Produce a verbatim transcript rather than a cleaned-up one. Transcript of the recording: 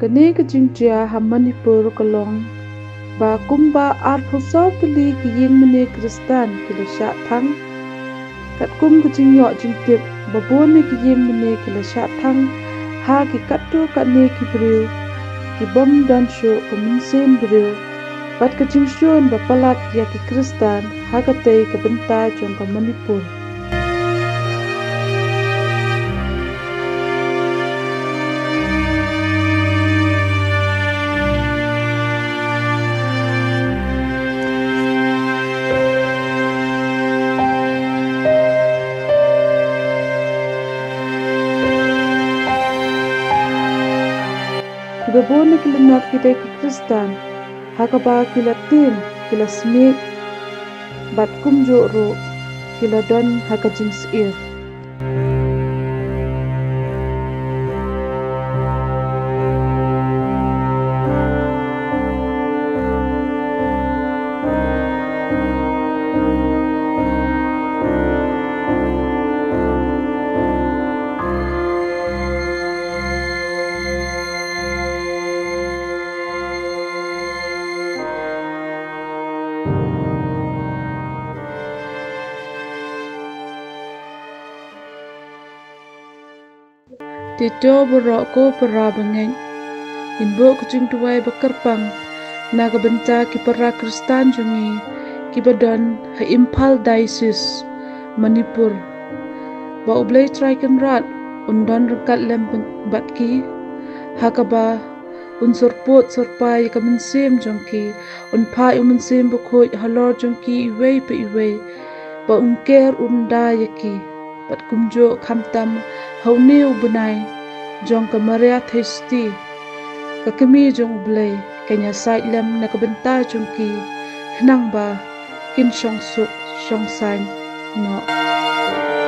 Kane ka jingjia ha Manipur ka long ba kumba arphew saw tylli ki ïingmane Khristan ki la shah thang. Katkum ka jingïoh jingtip, ba bun na ki ïingmane ki la shah thang ha ki katto katne ki briew, ki bym don shuh ka mynsiem briew, bad ka jingshun ba palat ïa ki Khristan ha katei ka bynta jong ka Manipur. Kiba bun na ki lynnot ki dei ki Khristan, ha kaba ki la tieng, ki la smiej, bad kumjuh ruh ki la don ha ka jingsyier. Te to baroh ko para bangeit, ngin buh ka jingduwai ba kyrpang na ka bynta ki para Khristan jong ngi kiba don ha Imphal Diocese, Manipur, ba U Blei Trai Kynrad un don ryngkat lem bad ki, ha kaba un syrpud syrpai ïa ka mynsiem jong ki, un phah ïa u Mynsiem Bakhuid halor jong ki iwei pa iwei, ba un ker un da ïa ki, bad kumjuh khamtam ha une u bnai jong ka Maria Theisotti, ka Kmie jong U Blei, kan ïasaid lem na ka bynta jong ki, khnang ba kin shong suk shong saiñ noh.